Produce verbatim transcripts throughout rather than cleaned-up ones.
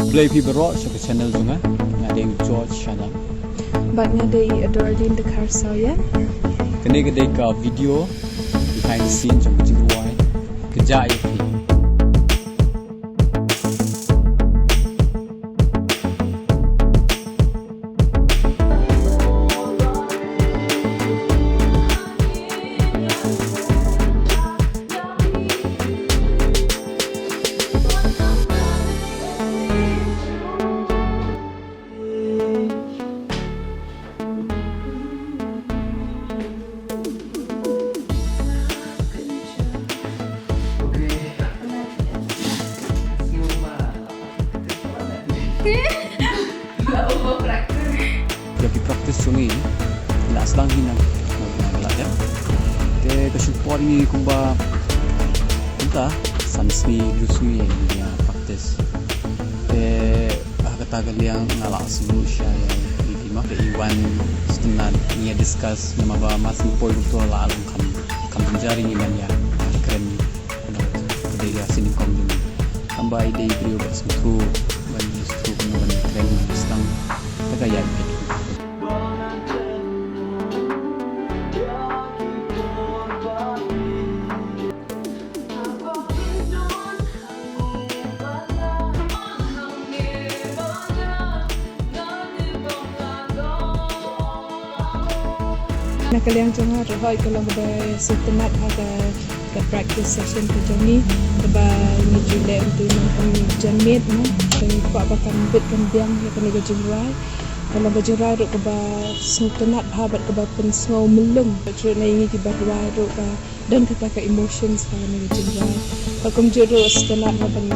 Khublei phi baroh sha ka channel jong nga. Nga dei u George Shanang. Bad nga dei i Adorlin Dkhar Sawia. Kane ka dei ka video behind the scene jong ka jingrwai Ka Jah ïa Phi. Ïa ki practice jong ngi la sdang hi na, na, na, na, te ka shu por ngi kumba kumta san sngi hynriew sngi ïa practice. Te ha kata ka liang nga la sngewsih ïa i, i ma ka i wan sngewtynnat ngi ïa discuss namar ba mar shu poi doktor la long kham, kham pynjari ngi ban ïa kren. Ka dei ka sining kong jong ngi. Tangba i dei i briew ba sngewthuh ban ïa sngewthuh ban ïa kren ban ïa sdang. Te ka ïaid beit. Na ka liang jong nga ruh hooid ka long kaba sngewtynnat ha ka, ka practice session ka jong ngi kaba ngi ju leh ruh mynta kum janmiet mo. Te ngi kwah ba kan bit kan biang ïa kane ka jingrwai. Ka long ka jingrwai ruh kaba sngewtynnat bha bad kaba pynsngew myllung. Ruh na ngi kiba rwai ruh ka don kata ka emotions ha kane ka jingrwai. Bad kumjuh ruh sngewtynnat bha ban,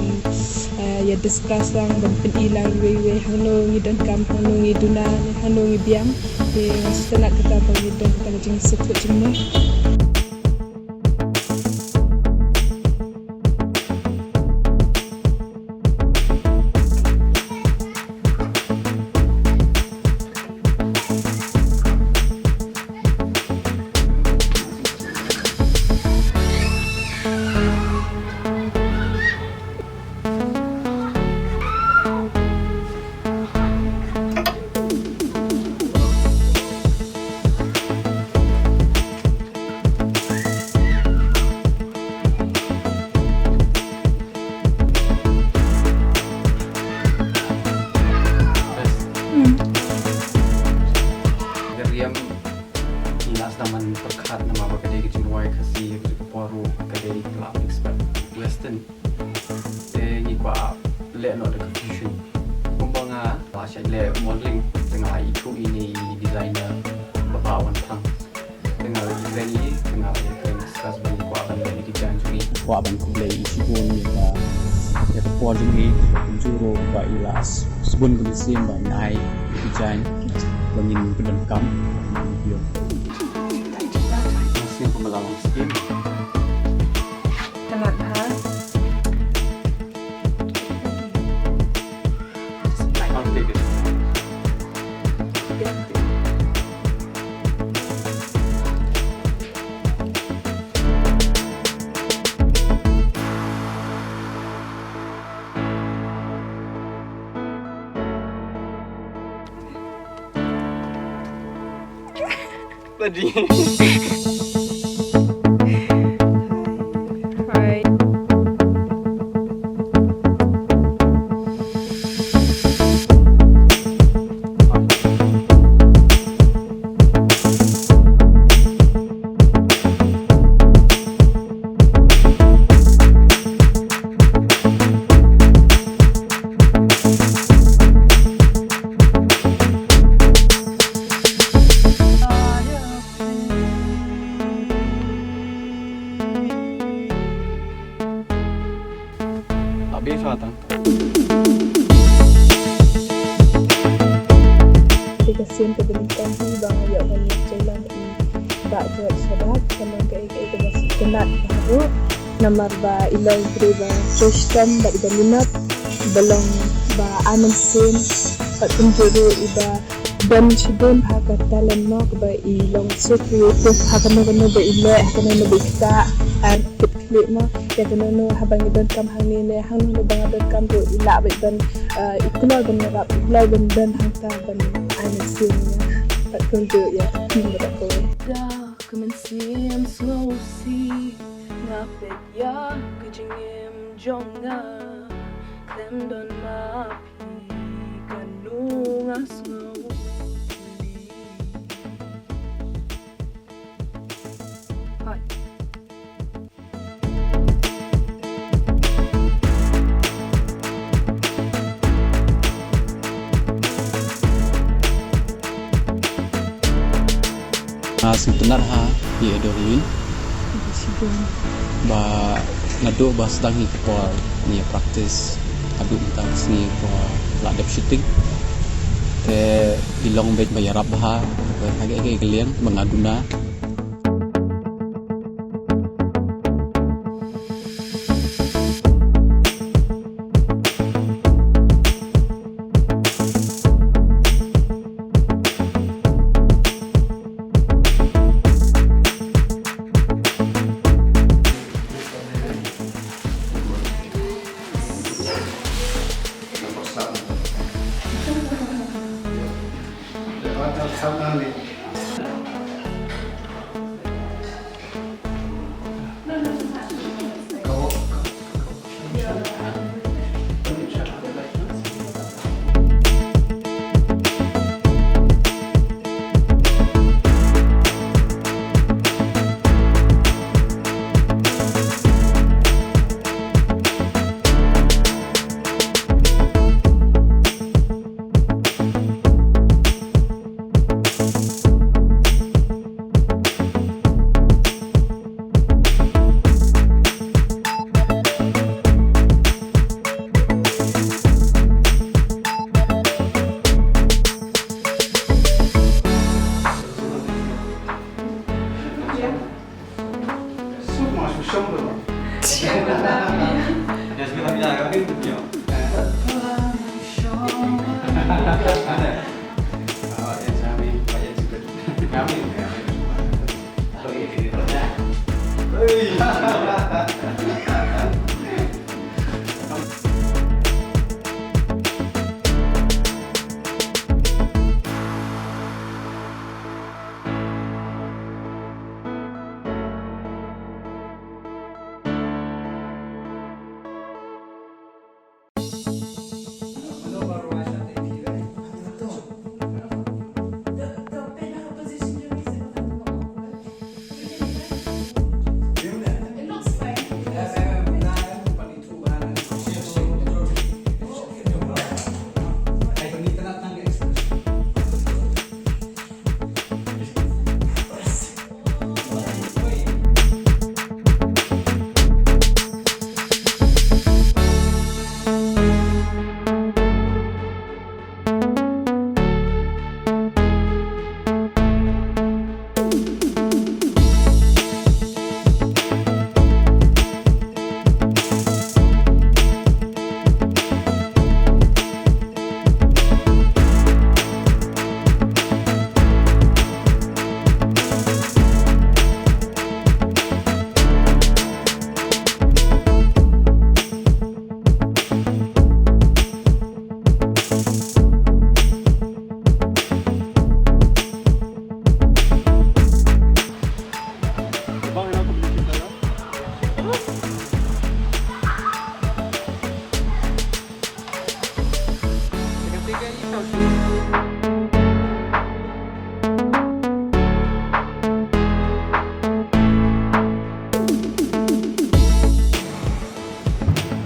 eh, ïa discuss lang ban pyni lang iwei iwei hangno ngi donkam, hangno ngi duna ne hangno ngi biang. Te sngewtynnat kata ba ngi don kata ka jingsngewthuh jingmut. Ka riam i la sdang ban pyrkhat namar ba ka dei ka jingrwai Khasi, ka dei ka por ruh ka dei ka la expect Western. Te ngi kwah leh noh da ka fusion. Kumba nga la shait leh modeling, te nga la ithuh ïa ine i designer Bah Wanthang. Te nga la ïakren ïa i, te nga la ïakren discuss ba ngi kwah ban leh ïa ki jaiñ jong ngi. Kwah ban khublei i shibun ïa ka, ïa ka por jong i, kumjuh ruh ba i la sbun ka mynsiem ban ai ïa ki jaiñ ba ngin pyndonkam. Mynsiem kumba la long skim. Ka lat bha. Tadi. Hai. Abi sa tang. Te ka sien kaba nyngkong hi ba nga ïoh ban ïa jailang i Bah George Shadat, ka long kaei kaei kaba sngewtynnat bha ruh. Namar ba i long briew ba trei shitom bad ba minot, ba long ba ai mynsiem, bad kumjuh ruh i ba don shibun bha ka talent mo, kaba i long so creative ha kano kano ba i leh, ha kano kano ba i ktah, ar kit Leh ma, ïa kano kano haba ngi donkam hangne ne hangno hangno ba nga donkam ruh i lah beit ban, eh, i kloi ban ïarap, i kloi ban don hangta ban ai mynsiem ïa. Pat kumjuh ïa ka team ba kawei. Da ka mynsiem sngewsih nga peit ïa ka jingim jong nga. Khlem don ma phi kano nga sngewsih. Hoi. Nga sngewtynnat ha ïa Doreen. Ba naduh ba sdang hi ka por ngi practice haduh mynta ka sngi ko la dep shooting. Te i long beit ba ïarap bha ha kaei kaei ka liang ba nga duna.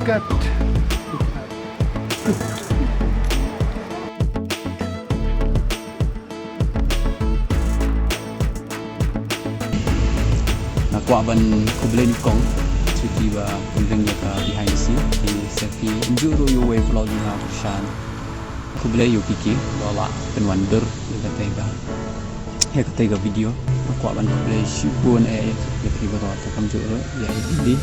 Cut. Nga kwah ban khublei nyngkong ïa ki ba pynring ïa ka behind the scene, ïa ki selfie. Kumjuh ruh ïa uwei u paralok jong nga u Krishan. Khublei ïa u Kiki ba la pynwandur ïa katei ka, ïa katei ka video. Nga kwah ban khublei shibun eh ïa phi baroh, te kumjuh ruh ïa i Didi.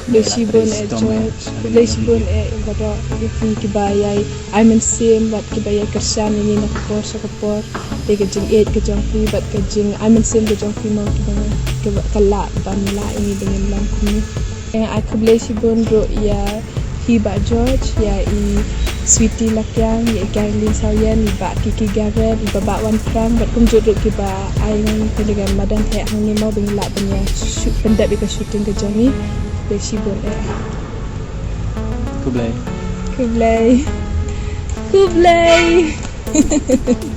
Khublei shibun eh George, khublei shibun eh baroh ïa phi kiba ïai ai mynsiem bad kiba ïai kyrshan ïa ngi na ka por sha ka por. Te ka jingïeit ka jong phi bad ka jingai mynsiem ka jong phi mo kiba, kiba ka lah ban lah ïa ngi ba ngin long kumne. Nga ai khublei shibun ruh ïa hi Bah George, ïa i Sweety Lakiang, ïa i Caroline Sawian, i Bah Kiki Garrett, i Bah Bah Wan Prang, bad kumjuh ruh kiba ai ngi kane ka madan heh hangne mo ba ngin lah ban ïa shu pyndep ïa ka shooting ka jong ngi. Khublei shibun eh. Khublei. Khublei. Khublei.